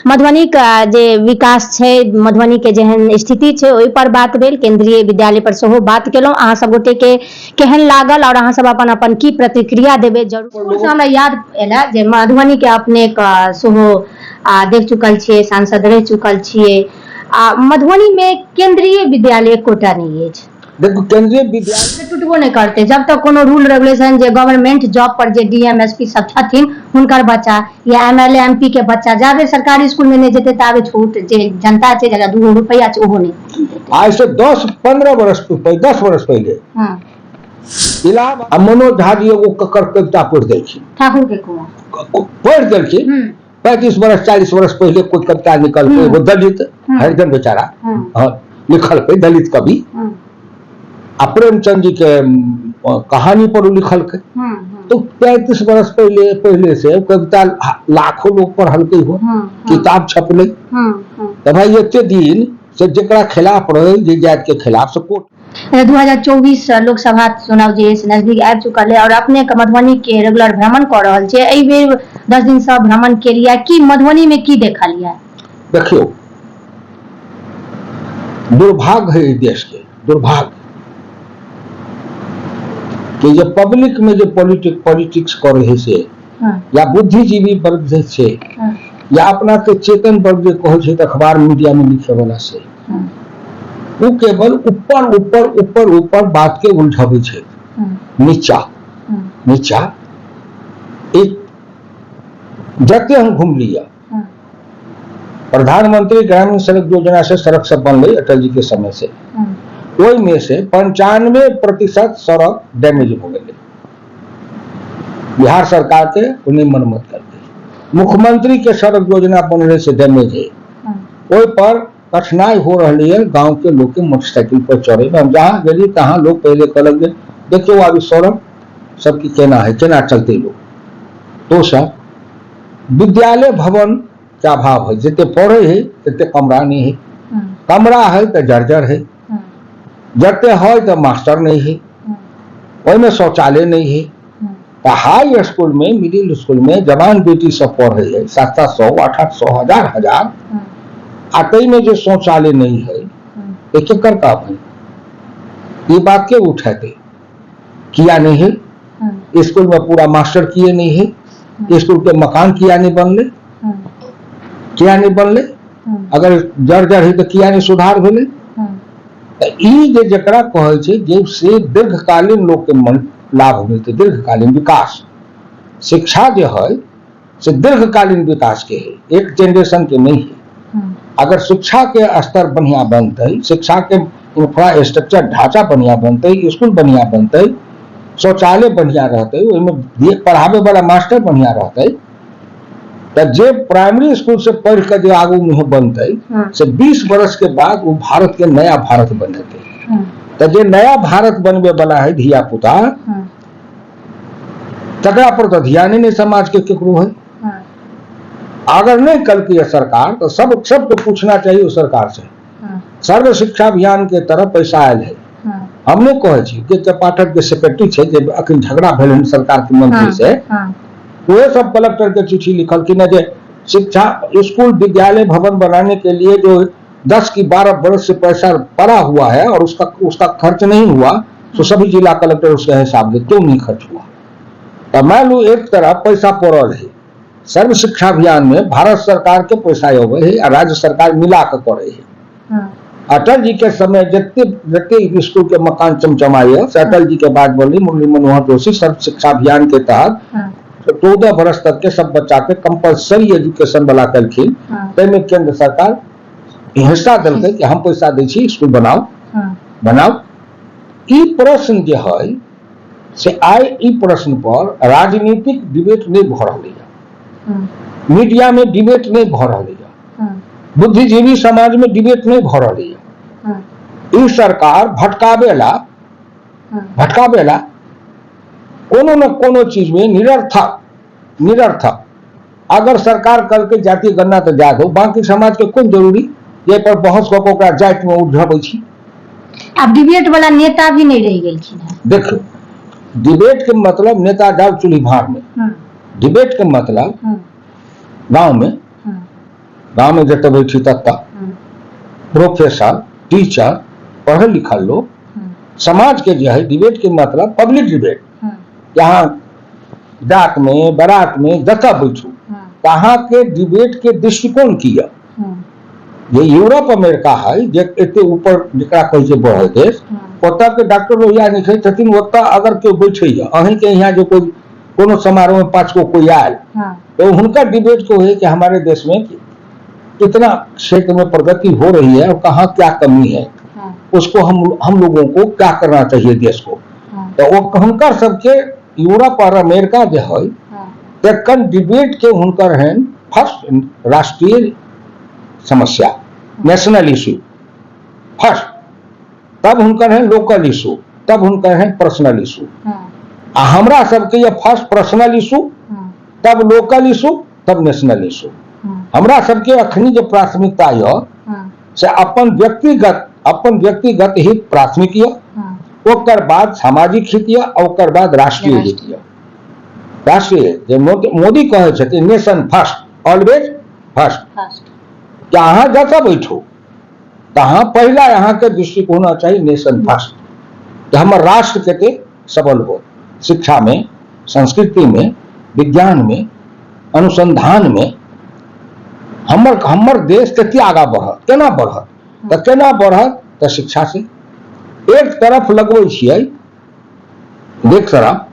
मधुबनी के जे विकास छै, मधुबनी के जेहन स्थिति छै ओहि पर बात भेल, केंद्रीय विद्यालय पर सेहो बात केलहुँ। अहाँ सब गोटे के केहन लागल और अहाँ सब अपन अपन की प्रतिक्रिया देबै जरूर। हमरा याद एला जे मधुबनी के अपने के सेहो देख चुकल छियै, सांसद रहि चुकल छियै, आ मधुबनी में केंद्रीय विद्यालय एकोटा नहि अछि। देखू, केंद्रीय विद्यालय टूटबो नहि करतै जब तक कोनो रूल रेगुलेशन जे गवर्नमेंट जॉब पर जे डीएम एसपी सब छथिन हुनकर बच्चा या एमएलए एमपी के बच्चा जाबे सरकारी स्कूल में नहि जेतै ताबे छूट जे जनता छै जकरा दूगो रुपैआ छै ओहो नहि देतै। आज से 10-15 बरस पहिले, 10 बरस पहिले इलाहाबाद आ मनोज झा जी एगो ककर कविता पढ़ि देलखिन, ठाकुर के कुआं पढ़ि देलखिन। 35 बरस 40 बरस पहिले कोई कविता निकल एगो दलित हरिजन बेचारा हाँ, लिखलकै दलित कवि आ प्रेमचंद जी के कहानी पर ओ लिखलकै। तो 35 बरस पहिले पहिले से ओ कविता लाखों लोग पढ़लकै हो, किताब छपलै। तऽ भाई एते दिन से जेकरा खिलाफ रहै, जे जाति के खिलाफ, से कोर्ट 2024 लोकसभा चुनाव जे से नजदीक आबि चुकल है और अपने के मधुबनी के रेगुलर भ्रमण कऽ रहल छियै। एहि बेर 10 दिन से भ्रमण केलियै, की मधुबनी में की देखलियै? देखियौ, दुर्भाग्य है इस देश के, दुर्भाग्य कि जे पब्लिक में जे पॉलिटिक्स करे है से या बुद्धिजीवी वर्ग जे छै या अपना के चेतन वर्ग जे कहै छै अखबार मीडिया में लिखे वाला से ओ केवल ऊपर ऊपर ऊपर ऊपर बात के उलझबै छै, नीचा नीचा एक जते हम घुमलियै, प्रधानमंत्री ग्रामीण सड़क योजना से सड़क सब बनलै अटल जी के समय से, ओहिमे से 95% सड़क डैमेज हो गेलै। बिहार सरकार के ओ नहि मरम्मत करतै। मुख्यमंत्री के सड़क योजना बनलै से डैमेज है, ओहि पर कठिनाई हो रहली है गांव के लोग के मोटरसाइकिल पर चढ़े में। हम जहाँ गेली तहाँ लोग पहले कहलक जे देखियौ आब ई सड़क सबके केना है, केना चलते लोग। दोसर, विद्यालय भवन के अभाव है, जते पढ़े है तते कमरा नहीं है, कमरा है तो जर्जर है, जते है तो मास्टर नहीं है, ओहिमे शौचालय नहीं है। तो हाई स्कूल में, मिडिल स्कूल में जवान बेटी सब पढ़े है, 700-700, 800-800, 1000-1000, आ ताहिमे जे शौचालय नहीं है, तो केकर काम है? ये बात के उठेते किया नहीं है? स्कूल में पूरा मास्टर किए नहीं है? स्कूल के मकान किया नहीं बनले? किया नहीं बनले? अगर जर्जर है तो किया नहीं सुधार भेलै? तऽ ई जे जकरा कहै छै जे से दीर्घकालीन लोकके मन लाभ मिलतै, दीर्घकालीन विकास। शिक्षा जे है से दीर्घकालीन विकास के है, एक जनरेशन के नहीं है। अगर शिक्षा के स्तर बढ़िया बनतै, शिक्षा के इंफ्रास्ट्रक्चर ढांचा बढ़िया बनतै, स्कूल बढ़िया बनतै, शौचालय बढ़िया रहतै, ओहिमे पढ़ाबै वाला मास्टर बढ़िया रहतै, तऽ जे प्राइमरी स्कूल से पढ़ि कऽ जे आगू मुँहे बनतै से 20 वर्ष के बाद वो भारत के नया भारत बनेतै। तऽ जे नया भारत बनबे वाला है धिया पुता, तकरा पर तऽ ध्यान ही नहीं समाज के केकरो है। अगर नहीं कलकी है सरकार तो सब सबको पूछना चाहिए उस सरकार से। सर्व शिक्षा अभियान के तरफ पैसा आयल है। हम नहीं कहै छी के पाठक के सेक्रेटरी छै जे अखन झगड़ा भेल हन सरकार के मंत्री से, वह सब कलेक्टर के चिट्ठी लिखलखिन है जे शिक्षा स्कूल विद्यालय भवन बनाने के लिए जो 10 की 12 बरस से पैसा पड़ा हुआ है और उसका उसका खर्च नहीं हुआ, तो सभी जिला कलेक्टर उसका हिसाब दे, क्यों नहीं खर्च हुआ? तो मान लू एक तरफ पैसा पड़ल है, सर्व शिक्षा अभियान में भारत सरकार के पैसा अबै है आ राज्य सरकार मिला के करे है। अटल जी के समय जते जते स्कूल के मकान चमचमाए से अटल जी के बाद बोली मुरली मनोहर जोशी सर्व शिक्षा अभियान के तहत 14 बरस तक के सब बच्चा के कंपलसरी एजुकेशन वाला कलखिन। ताहिमे केंद्र सरकार हिस्सा देलकै कि हम पैसा दै छी, स्कूल बनाउ बनाउ। ई प्रश्न जे है से आइ ई प्रश्न पर राजनीतिक डिबेट नहि भऽ रहलैए, मीडिया में डिबेट नहि भऽ रहलैए, बुद्धिजीवी समाज में डिबेट नहि भऽ रहलैए। ई सरकार भटकाबेला भटकाबेला कोनो न कोनो चीज में निरर्थक निरर्थक। अगर सरकार कहलकै जाति गणना तऽ जा दो, बाकी समाज के कोन जरूरी जे पर बहस कऽ के ओकरा जाति में उलझबै छी? आब डिबेट वाला नेता भी नहीं रहि गेलखिन हैं। देखियौ, डिबेट के मतलब नेता जाओ चूल्ही भाड़ में। डिबेट के मतलब गांव में गाँवमे जतऽ बैठी ततऽ प्रोफेसर, टीचर, पढ़ल लिखल लोग, समाज के जे है डिबेट के मतलब पब्लिक डिबेट, यहाँ डाक में, बारात में जतऽ बैठू तऽ अहाँके डिबेट के दृष्टिकोण की यऽ। जे यूरोप अमेरिका है, जे एते ऊपर जकरा कहै छै बढ़ल देश, ओतऽ के डॉक्टर लोहिया लिखै छथिन, ओतऽ अगर केओ बैठैया, अहींके यहाँ जे कोइ कोनो समारोह में 5 गो कोई आयल तो हुनका डिबेट को है कि हमारे देश में कितना क्षेत्र में प्रगति हो रही है और कहाँ क्या कमी है, उसको हम लोगों को क्या करना चाहिए देश को। तो वो हुनकर सबके यूरोप और अमेरिका जे है तखन डिबेट के हुनकर हैं फर्स्ट राष्ट्रीय समस्या, नेशनल इशू फर्स्ट, तब हुनकर है लोकल इशू, तब हुनकर है पर्सनल इशू। आ हमरा सबके ये फर्स्ट पर्सनल इशू, तब लोकल इशू, तब नेशनल इशू। हमरा सबके अखनी जे प्राथमिकता यऽ से अपन व्यक्तिगत हित प्राथमिक यऽ, ओकर बाद सामाजिक हित यऽ, आ ओकर बाद राष्ट्रीय हित यऽ। राष्ट्रीय जे मोदी कहै छथिन, nation first, always first. First. कि अहाँ जतऽ बैठू तऽ अहाँ पहिला अहाँके दृष्टिकोण होना चाही नेशन फर्स्ट, कि हमर राष्ट्र कते सबल हो शिक्षा में, संस्कृति में, विज्ञान में, अनुसंधान में, हमर हमर देश कते आगाँ बढ़त, केना बढ़त। तऽ केना बढ़त? तऽ शिक्षा से। एक तरफ लगबै छियै, एक तरफ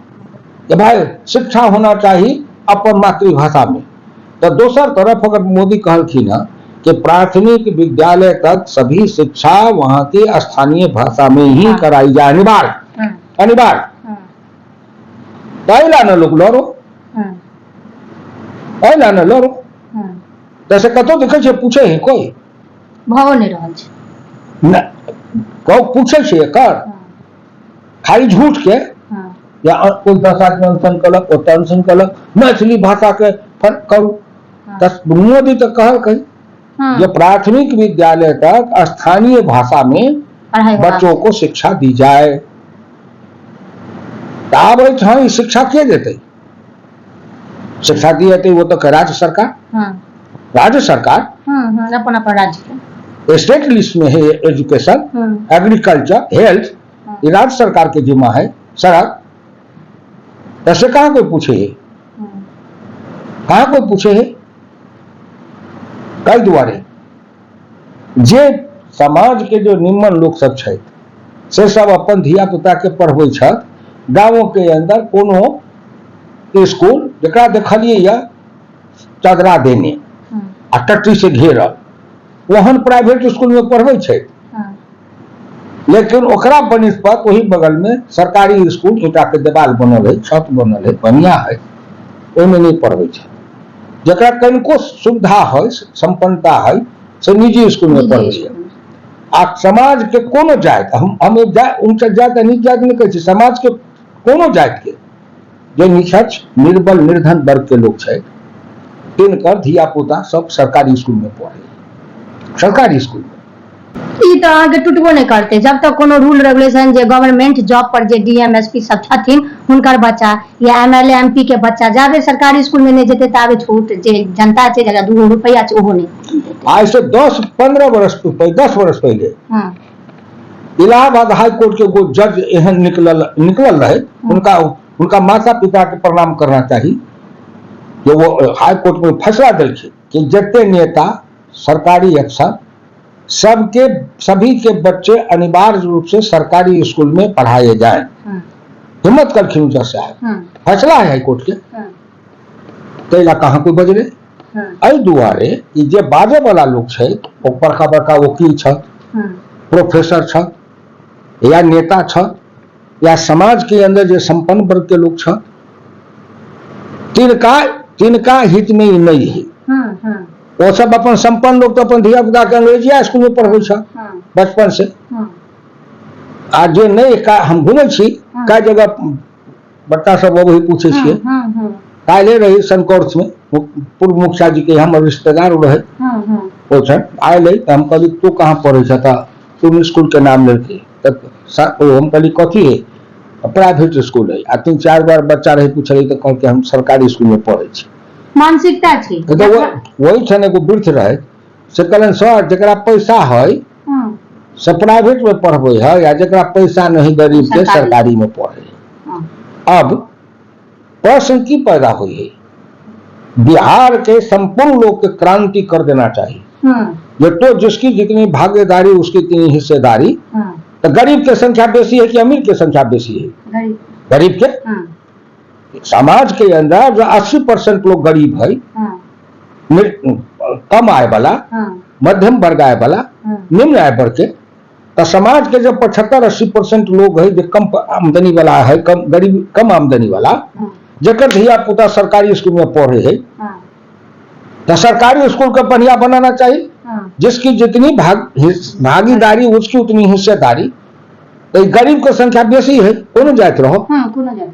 कि भाई शिक्षा होना चाही अपन मातृभाषा में, तऽ दोसर तरफ अगर मोदी कहलखिन हँ कि प्राथमिक विद्यालय तक सभी शिक्षा वहाँ की स्थानीय भाषा में ही कराई जाए, अनिवार्य, अनिवार्य, ताहि ला ने लोक लड़ो, एहि ला ने लड़ो। तऽ से कतहु देखै छियै पूछे है कोई? भओ नहि रहल छै। नहि, कहू, पूछै छै एकर? खाली झूठ के या कोई 10 आदमी अनशन कलक, ओतऽ अनशन कलक, मैथिली भाषा के करू। तऽ मोदी तऽ कहलकै जे प्राथमिक विद्यालय तक स्थानीय भाषा में पढ़ाइ होबाक बच्चों को शिक्षा दी जाए। तऽ आब एहिठाम ई शिक्षा के देतै? शिक्षा दिएतै वो तऽ राज्य सरकार। राज्य सरकार। हम्म हम्म, अपन अपन राज्य के। स्टेट लिस्ट में है एजुकेशन, एग्रीकल्चर, हेल्थ, ये राज्य सरकार के जिम्मा है। सड़क, ऐसे कहाँ कोई पूछे है? कहाँ कोई पूछे है? कई दुआरे जे समाज के जो निम्न लोक सब छथि से सब अपन धिया पुता के पढ़बै छथि गाँवों के अंदर कोनो स्कूल, जकरा देखलियै यऽ चदरा देने आ टट्टी से घेरल, ओहन प्राइवेट स्कूल में पढ़बै छै, लेकिन ओकरा बनिस्पत ओही बगल में सरकारी स्कूल, ईंटा के देवाल बनल है, छत बनल है, बढ़िया है, ओहिमे नहि पढ़बै छै। जकरा कनिको सुविधा है, संपन्नता है, से निजी स्कूल में निजी पढ़बै स्कूल में। आ समाज के कोनो जाति, हम एक ऊँच जाति आ नीच जाति नहि कहै छी, समाज के कोनो जाति के जे निछच्छ, निर्बल, निर्धन वर्ग के लोग छै, तिनकर धिया पुता सब सरकारी स्कूल में पढ़े, सरकारी स्कूल में। ई तऽ अहाँके टूटबो नहि करतै जब तक कोनो रूल रेगुलेशन, जे गवर्नमेंट जॉब पर जे डीएम, एसपी सब छथिन, हुनकर बच्चा या एमएलए, एमपी के बच्चा जाबे सरकारी स्कूल में नहि जेतै ताबे छोट जे जनता छै, जकरा 2 गो रुपैआ छै, ओहो नहि देतै। आज से 10-15 वर्ष पहिले, 10 वर्ष पहिले इलाहाबाद हाई कोर्ट के एगो जज एहन निकलल निकलल रहे, हुनका हुनका माता पिता के प्रणाम करना चाही कि वो हाई कोर्ट में फैसला देलखिन कि जते नेता, सरकारी अफसर, सबके सभी के बच्चे अनिवार्य रूप से सरकारी स्कूल में पढ़ाए जाए। हिम्मत करखिन जज साहब। फैसला है हाई कोर्ट के। ताहि ला कहाँ कोई बजले? एहि दुआरे कि जे बाजै वाला लोक छै, ओ बड़का बड़का वकील छथि, प्रोफेसर छथि या नेता छथि या समाज के अंदर जे संपन्न वर्ग के लोग छथि, तिनका तिनका हित में ई नहीं है। ओ सब अपन संपन्न लोग तो अपन धिया पुता के अंग्रेजिया स्कूल में पढ़बै छथि बचपन से। आ जे नहि का, हम घुमै छी कए जगह, बच्चा सब अबै पूछै छियै। हम्म हम्म काल्हि रही सनकोर्स में, पूर्व मुखिया जी के हमर रिश्तेदार रहे, ओ छथि आयल तऽ हम कहली, तू कहाँ पढ़ै छह? तऽ कोन स्कूल के नाम लेलकै तऽ ओ हम कहली, कथी है? प्राइवेट स्कूल है। आ 3-4 बार बच्चा रहे, पूछलै तऽ कहलकै, हम सरकारी स्कूल में पढ़ै छी। मानसिकता छै। तऽ ओहिठाम एगो वृद्ध रहै, से कहलनि, सर, जकरा पैसा है से प्राइवेट में पढ़बै है या जकरा पैसा नहीं गरीब के सरकारी। सरकारी में पढ़े है। अब प्रश्न की पैदा हुई है, बिहार के संपूर्ण लोग के क्रांति कर देना चाहिए। ये तो जिसकी जितनी भागीदारी उसकी उतनी हिस्सेदारी। तो गरीब के संख्या बेसी है कि अमीर के संख्या बेसी है? गरीब। गरीब के। समाज के अंदर जो 80% लोग गरीब है, कम आय वाला, मध्यम वर्ग आय वाला, निम्न आय वर्ग के, तो समाज के जब 75-80% लोग है जो कम आमदनी वाला है, कम गरीब, कम आमदनी वाला, जकर धिया पुता सरकारी स्कूल में पढ़े है, तो सरकारी स्कूल के बढ़िया बनाना चाहिए। जिसकी जितनी भागीदारी उसकी उतनी हिस्सेदारी। तो ई गरीब के संख्या बेसी है, कोनो जाति रहो। हाँ, कोनो जाति।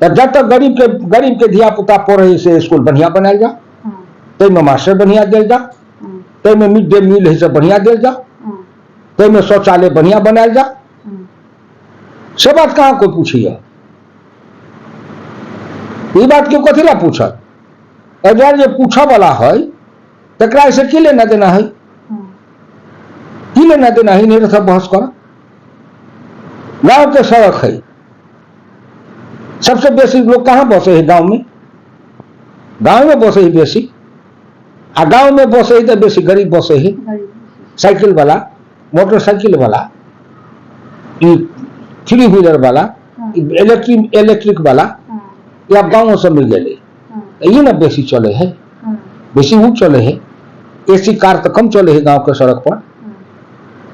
तो जब तक गरीब के धिया पुता पढ़े है, से स्कूल बढ़िया बनायल जा, ताहिमे मास्टर बढ़िया देल जा, ताहिमे मिड डे मील है से बढ़िया देल जा, ताहिमे शौचालय बढ़िया बनायल जा। से बात कहाँ कोई पूछैया? ई बात केओ कथी ला पूछत? एहि दुआरे जे पूछऽ वाला है तकरा से की लेना देना है? की लेना देना है? नहीं सब बहस कर। गांव के सड़क है, सबसे बेसी लोग कहाँ बसे है? गांव में। गांव में बसे है बेसी, आ गांव में बसे है तो बेसी गरीब बसे है। गरीब। साइकिल वाला, मोटरसाइकिल वाला, ई थ्री व्हीलर वाला, इलेक्ट्रिक इलेक्ट्रिक वाला, या गाँव से मिल गेलै। ई ने बेसी चले है। बेसी वो चले है, एसी कार तो कम चले है गांव के सड़क पर।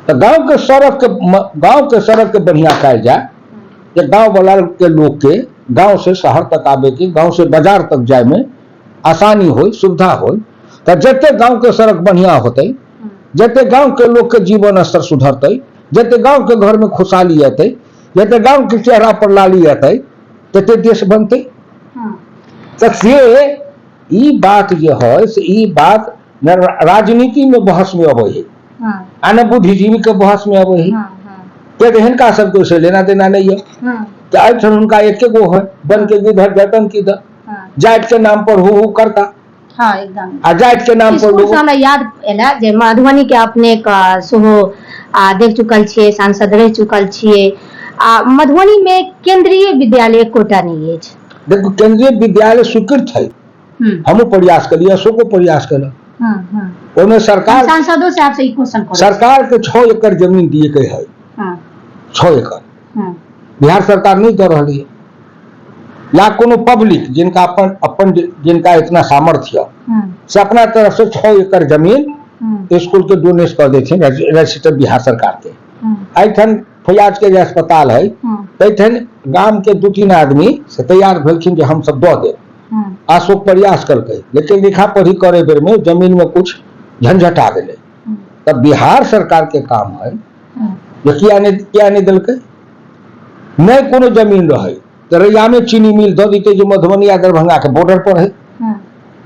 तो गांव के सड़क के बढ़िया कयल जाए जे गांव वाला के लोग के गांव से शहर तक आबे के, गांव से बाजार तक जाय में आसानी हो, सुविधा हो। तो जते गांव के सड़क बढ़िया होते, जते गांव के लोग के जीवन स्तर सुधरते, जते गांव के घर में खुशहाली अतै, जते गांव के चेहरा पर लाली अतै, तते देश बनतै। तऽ से ई बात जे है से ई बात न राजनीति में बहस में अबै है आ न बुद्धिजीवी के बहस में अबै है। किया तऽ हिनका सबके से लेना देना नहीं है। तऽ एहिठाम हुनका एके गो है, बन के किधर जतन किधर, जाति के नाम पर हु हु करता। हाँ, एकदम। आ जाति के नाम पर स्कूल लोग से हमरा याद एला जे मधुबनी के अपने के सेहो देख चुकल छियै, सांसद रहि चुकल छियै, आ मधुबनी में केंद्रीय विद्यालय एकोटा नहि अछि। देखू, केंद्रीय विद्यालय स्वीकृत है। हमहूँ प्रयास कलियै, अशोको प्रयास केलक। हाँ हाँ ओहिमे सरकार सांसदो साहब से ई क्वेश्चन करै। सरकार के 6 एकड़ जमीन दिए के है। 6 एकड़। बिहार सरकार नहीं दऽ रहल है, या कोनो पब्लिक जिनका अपन अपन जिनका इतना सामर्थ्य है, से अपना तरफ से 6 एकड़ जमीन स्कूल के डोनेट कर देथिन, रजिस्टर बिहार सरकार के। एहिठाम फैयाज के जे अस्पताल है, ताहिठाम गाम के दू तीन आदमी से तैयार भेलखिन जे हमसब दऽ देब। अशोक प्रयास केलकै, लेकिन लिखा पढ़ी करे बेर में जमीन में कुछ झंझट आ गेलै। तब बिहार सरकार के काम है जे किया नहि देलकै? नहि कोनो जमीन रहै तऽ रैयामे चीनी मिल दऽ दितै, जे मधुबनी आ दरभंगा के बॉर्डर पर है।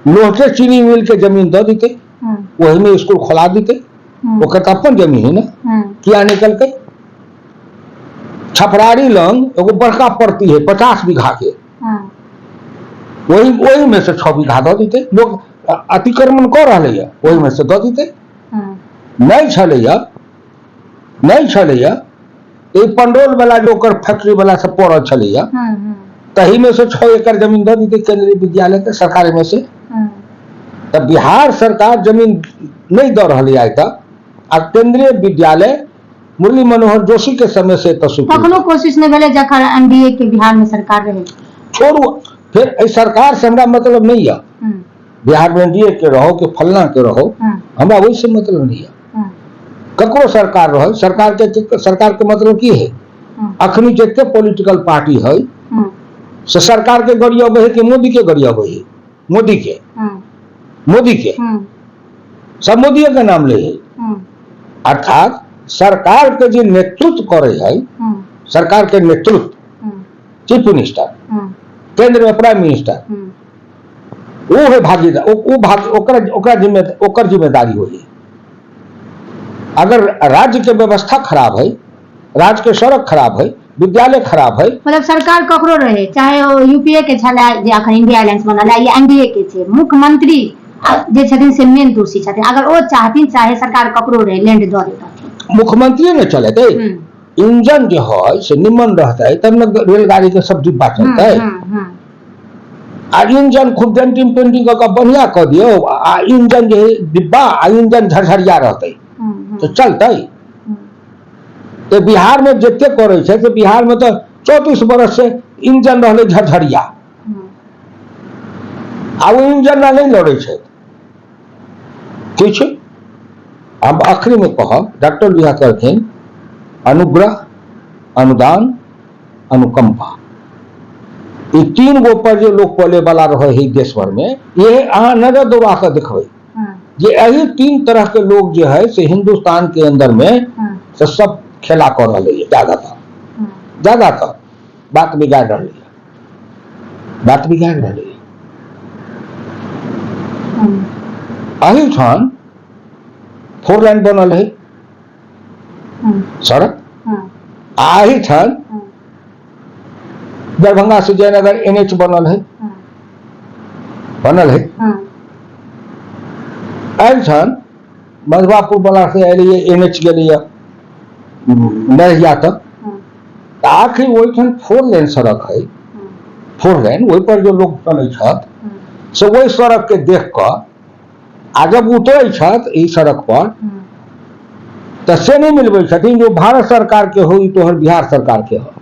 लोहटे चीनी मिल के जमीन दऽ दितै, ओहिमे स्कूल खोला दितै। ओकर तऽ अपन जमीन है ने। किया नहि केलकै? छपरारी लग एगो बड़का परती है 50 बीघा के, ओहि ओहिमे से 6 बीघा दऽ दितै। लोग अतिक्रमण कऽ रहलैए, ओहिमे से दऽ दितै। नहि छलैए, नहि छलैए। ई पंडौल वाला जे ओकर फैक्ट्री वाला सब पड़ल छलैए, तही में से 6 एकड़ जमीन दऽ दितै केंद्रीय विद्यालय के सरकारी में से। तऽ बिहार सरकार जमीन नहि दऽ रहल आइ तक, आ केंद्रीय विद्यालय मुरली मनोहर जोशी के समय से एतऽ स्वीकृत। कखनो कोशिश नहि भेलै जखन एनडीए के बिहार में सरकार रहै? छोड़ू, फेर एहि सरकार से हमरा मतलब नहीं यऽ। बिहार में एनडीए के रहो कि फलना के रहो, हमरा ओहिसे मतलब नहीं यऽ। ककरो सरकार रहे, सरकार के मतलब की है? अखनी जते पॉलिटिकल पार्टी है, से सरकार के गरियबै है कि मोदी के गरियबै है? मोदी के। मोदी के। सब मोदी के नाम ले है। अर्थात सरकार के जे नेतृत्व करे है, सरकार के नेतृत्व चीफ मिनिस्टर, केंद्र में प्राइम मिनिस्टर, वो है भागीदार। वो भाग ओकरा ओकरा जिम्मे ओकर जिम्मेदारी होई। अगर राज्य के व्यवस्था खराब है, राज्य के सड़क खराब है, विद्यालय खराब है। मतलब सरकार ककरो रहे, चाहे ओ यूपीए के छलै जे अखन इंडिया अलायंस बनल है या एनडीए के छै, मुख्यमंत्री जे छथिन से मेन दोषी छथिन। अगर ओ चाहथिन, चाहे सरकार ककरो रहे, लैंड दऽ देतथिन। मुख्यमंत्री ने चलेतै। इंजन जे है से निमन रहतै तब ने रेलगाड़ी के सब डिब्बा चलतै। आ इंजन खूब डेंटिंग पेंटिंग कऽ कऽ बढ़िया कऽ दियौ आ इंजन जे है डिब्बा आ इंजन झरझरिया रहतै तऽ चलतै? तऽ बिहार में जते करै छै से बिहार में तऽ 34 बरस से इंजन रहलै झरझरिया आ ओ इंजन नहि लड़ै छै किछु। हम आखिरी में कहब, डॉक्टर लोहिया कहलखिन अनुग्रह, अनुदान, अनुकंपा, ई तीन गो पर जे लोग पले वाला रहे है देश भर में, ये अहाँ नजर दौड़ा कऽ देखबै जे एही तीन तरह के लोग जे है से हिंदुस्तान के अंदर में से सब खेला कर रहे है। ज्यादातर ज्यादातर बात बिगाड़ रही है, बात बिगाड़ रही है। एहिठाम फोर लाइन बनल है सड़क आ एहिठाम दरभंगा से जयनगर एनएच बनल है, बनल है। एहिठाम मधुआपुर वाला से एलियै, एनएच गेलैया नरहिया तक, तऽ आखिर ओहिठाम फोर लेन सड़क है, फोर लेन। ओहि पर जो लोग चलै छथि से ओहि सड़क के देख कऽ आ जब उतरै छथि ई सड़क पर तऽ से नहि मिलबै छथिन जो भारत सरकार के हो, ई तोहर बिहार सरकार के हो।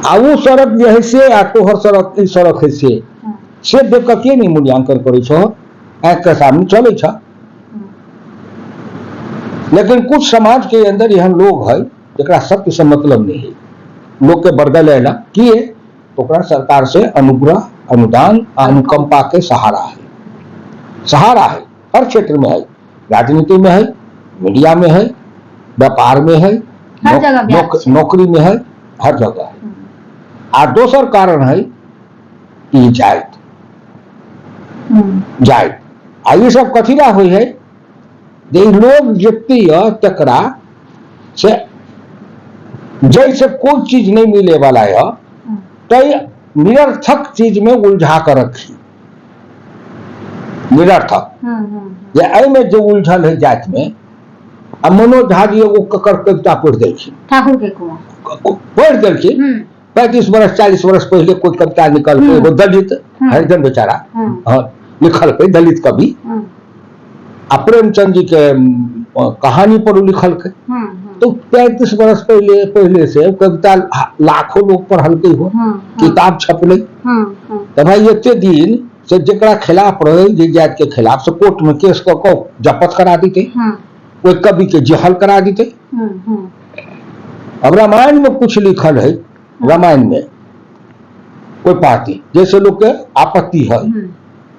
आ ओ सड़क जे है से आ तोहर सड़क ई सड़क है से देख कऽ के नहि मूल्यांकन करै छौ? आँखि के सामने चलै छ। लेकिन कुछ समाज के अंदर एहन लोग है जकरा सत्य से मतलब नहीं है, लोग के बरगल है ना किए तो ओकरा सरकार से अनुग्रह, अनुदान आ अनुकंपा के सहारा है, सहारा है। हर क्षेत्र में है, राजनीति में है, मीडिया में है, व्यापार में है, हर जगह व्याप्त छै। नौकरी में है, हर जगह है। आ दोसर कारण है ई जाति। जाति आ ई सब कथी ला होइ है जे ई लोग जते यऽ तकरा से जैसे कोई चीज नहीं मिले वाला यऽ तै निरर्थक चीज में उलझा कर रखी, निरर्थक जे एहिमे जे उलझल है जाति में। आ मनोज झा जी एगो ककर कविता पढ़ि देलखिन। ठाकुर के कुआं। पढ़ि देलखिन। 35 बरस, 40 बरस पहले कोई कविता निकल के एगो दलित हरिजन बेचारा हाँ, लिखलकै, दलित कवि आ प्रेमचंद जी के कहानी पर उ लिखलकै। तो 35 बरस पहले पहले से कविता लाखों लोग पढ़लकै हो, किताब छपलै। तऽ भाई एते दिन से जकरा खिलाफ रहे, जे जाति के खिलाफ, से कोर्ट में केस कऽ कऽ जपत करा देतै, ओहि कवि के जहल करा देतै। अब रामायण में कुछ लिखल है, रामायण में कोई पार्टी जैसे लोग के आपत्ति है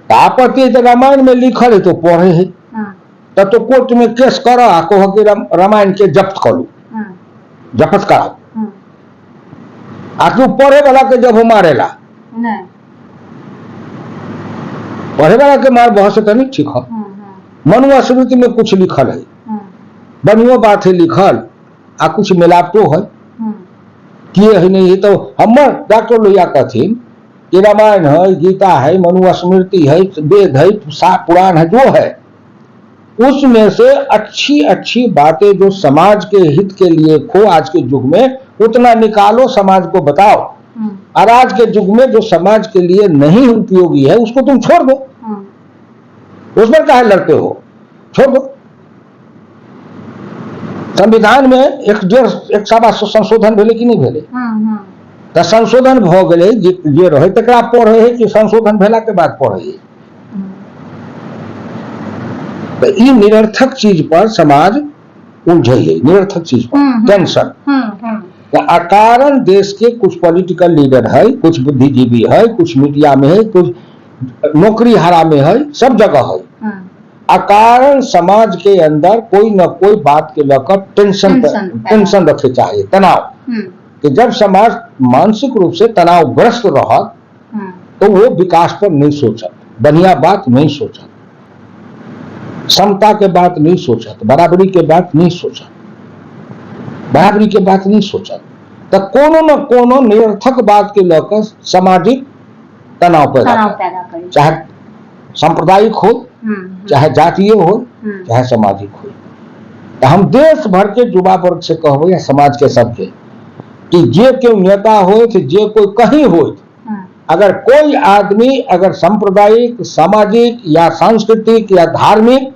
तो आपत्ति है तो रामायण में लिखल है तो पढ़े है तब तो कोर्ट में केस कर आ कह कि रामायण के जब्त करू, जपत कराओ। आ तू पढ़े वाला के जब मारेला नहीं। पढ़े वाला के मार बहुत से तो नहीं ठीक है। मनुस्मृति में कुछ लिखल है, बढ़ियो बात है लिखल आ कुछ मिलापटो है किए है नहीं है। तो हमर डॉक्टर लोहिया कहथिन कि रामायण है, गीता है, मनुस्मृति है, वेद है, पुराण है, जो है उसमें से अच्छी अच्छी बातें जो समाज के हित के लिए खो आज के युग में उतना निकालो, समाज को बताओ और आज के युग में जो समाज के लिए नहीं उपयोगी है उसको तुम छोड़ दो। उस पर काहे लड़ते हो? छोड़ दो। संविधान में एक डेढ़ एक सवा सौ संशोधन भेलै कि नहि भेलै? तऽ संशोधन भऽ गेलै, जे जे रहै तकरा पढ़ै है कि संशोधन भेला के बाद पढ़ै है? तऽ ई निरर्थक चीज पर समाज उलझै है, निरर्थक चीज पर टेंशन। तऽ अकारण देश के कुछ पॉलिटिकल लीडर है, कुछ बुद्धिजीवी है, कुछ मीडिया में है, कुछ नौकरी हारा में है, सब जगह है। अकारण समाज के अंदर कोई न कोई बात के लेकर टेंशन टेंशन पैदा। टेंशन रखे चाहिए, तनाव, कि जब समाज मानसिक रूप से तनावग्रस्त रहत तो वो विकास पर नहीं सोचत, बढ़िया बात नहीं सोचत, समता के बात नहीं सोचत, बराबरी के बात नहीं सोचत। बराबरी के बात नहीं सोचत, तऽ कोनो न कोनो निरर्थक बात के लऽ कऽ सामाजिक तनाव पैदा तनाव करत। पैदा करै। चाहे सांप्रदायिक हो, चाहे जातीय हो, चाहे सामाजिक हो। तऽ हम देश भर के युवा वर्ग से कहबै या समाज के सबके कि जे केओ नेता होथि, जे कोई कहीं होथि, अगर कोई आदमी अगर सांप्रदायिक, सामाजिक या सांस्कृतिक या धार्मिक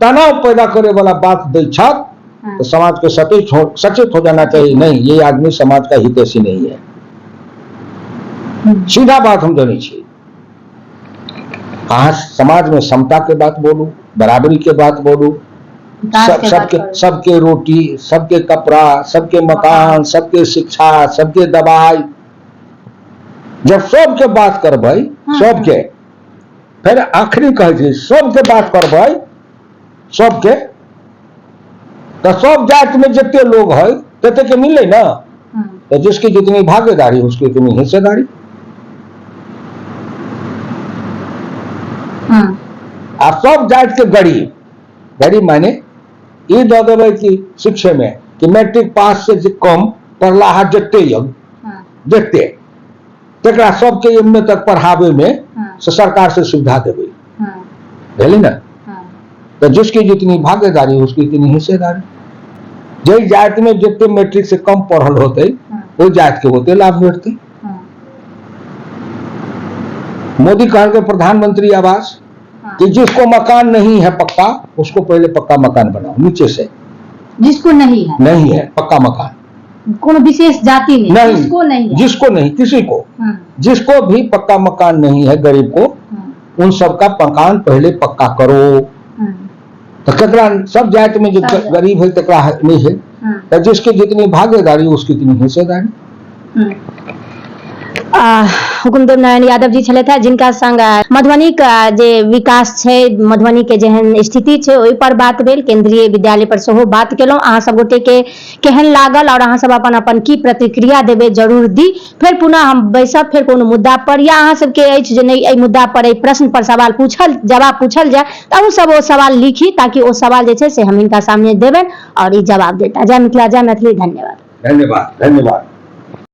तनाव पैदा करे वाला बात दै छथि तो समाज के सचेत हो जाना चाहिए, नहीं ये आदमी समाज का हितैषी नहीं है। सीधा बात हम जानै छी। अहाँ समाज में समता के बात बोलू, बराबरी के बात बोलू, विकास के बात सबके करू। सबके रोटी, सबके कपड़ा, सबके मकान, सबके शिक्षा, सबके दवाई, जब सबके बात करबै, सबके, फेर आखिरी कहै छी, सबके बात करबै सबके, तऽ सब जाति में जते लोग है तते के मिले ना, तो जिसकी जितनी भागीदारी उसकी उतनी हिस्सेदारी। आ सब जाति के गरीब, गरीब माने ई दऽ देबै कि शिक्षे में कि मैट्रिक पास से जे कम पढ़लाहा जते यऽ जते, तकरा सबके एम ए तक पढ़ाबे में से सरकार से सुविधा देबै, भेलै ने? तऽ जिसकी जितनी भागीदारी उसकी उतनी हिस्सेदारी। जाहि जाति में जते मैट्रिक से कम पढ़ल होतै ओहि जाति के ओते लाभ भेटतै। मोदी कहलकै प्रधानमंत्री आवास कि जिसको मकान नहीं है पक्का उसको पहले पक्का मकान बनाओ नीचे से। जिसको नहीं है, नहीं है पक्का मकान, कोनो विशेष जाति नहीं, नहीं, जिसको नहीं है, जिसको नहीं, किसी को, जिसको भी पक्का मकान नहीं है गरीब को, उन सबका मकान पहले पक्का करो। तो ककरा सब जाति में जो सब जाति। गरीब है तकरा नहीं है, तो जिसकी जितनी भागीदारी उसकी उतनी हिस्सेदारी। हुकुमदेव नारायण यादव जी छलथि हेँ, जिनका संग मधुबनीक जे विकास छै, मधुबनी के जेहन स्थिति छै ओहि पर बात भेल, केंद्रीय विद्यालय पर सेहो बात केलहुँ। अहाँ सब गोटे के केहन लागल और अहाँ सब अपन अपन की प्रतिक्रिया देबै जरूर दी। फेर पुनः हम बैसब फेर कोनो मुद्दा पर, या अहाँ सबके अछि जे नहि एहि मुद्दा पर एहि प्रश्न पर सवाल पूछल जवाब पूछल जाय, तऽ अहूँ सब ओ सवाल लिखी ताकि ओ सवाल जे छै से हम हिनका सामने देबनि और ई जवाब देता। जय मिथिला, जय मैथिली, धन्यवाद। धन्यवाद, धन्यवाद।